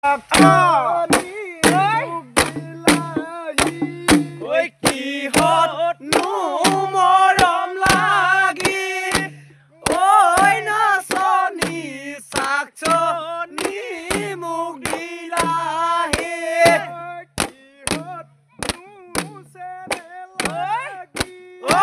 ঐ কিহত নো মৰম লাগি ঐ নাচনী চাকচনি মোক দিলাহে। ঐ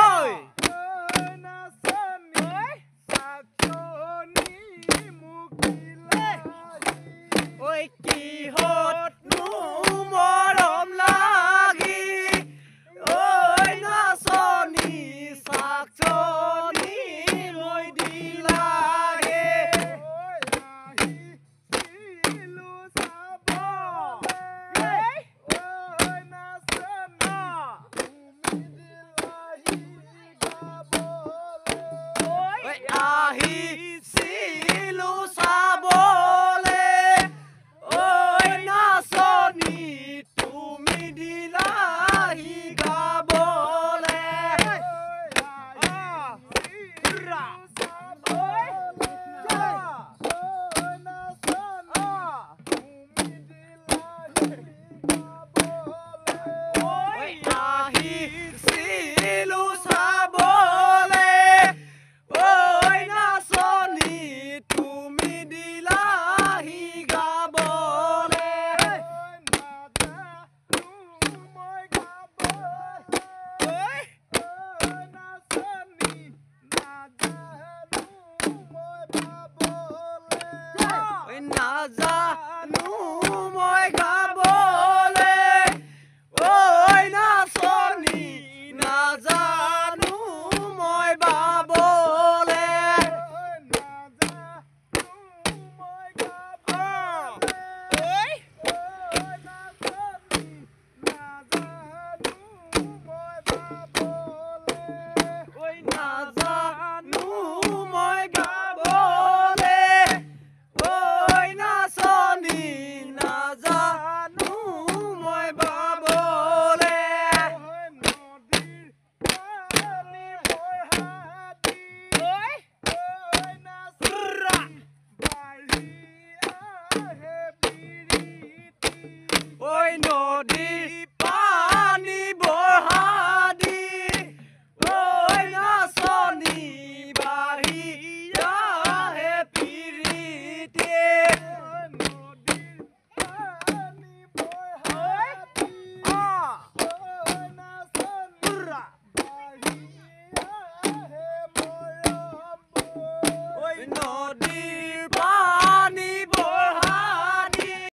ঐ কিহত নো মৰম লাগি ঐ নাচনী চাকচনি মই দিলাহে। ঐ আহিছিলো চাবলে ঐ নাচনী তুমি দিলাহি গাবলে। ঐ আহিছিলো চাবলে ঐ নাচনী তুমি দিলাহি গাবলে। ঐ নাজানো মই গাবলে ঐ নাচনী নাজানো মই বাবলে। ঐ নাজানো মই গাবলে ঐ নাচনী নাজানো মই বাবলে। ঐ নদীৰ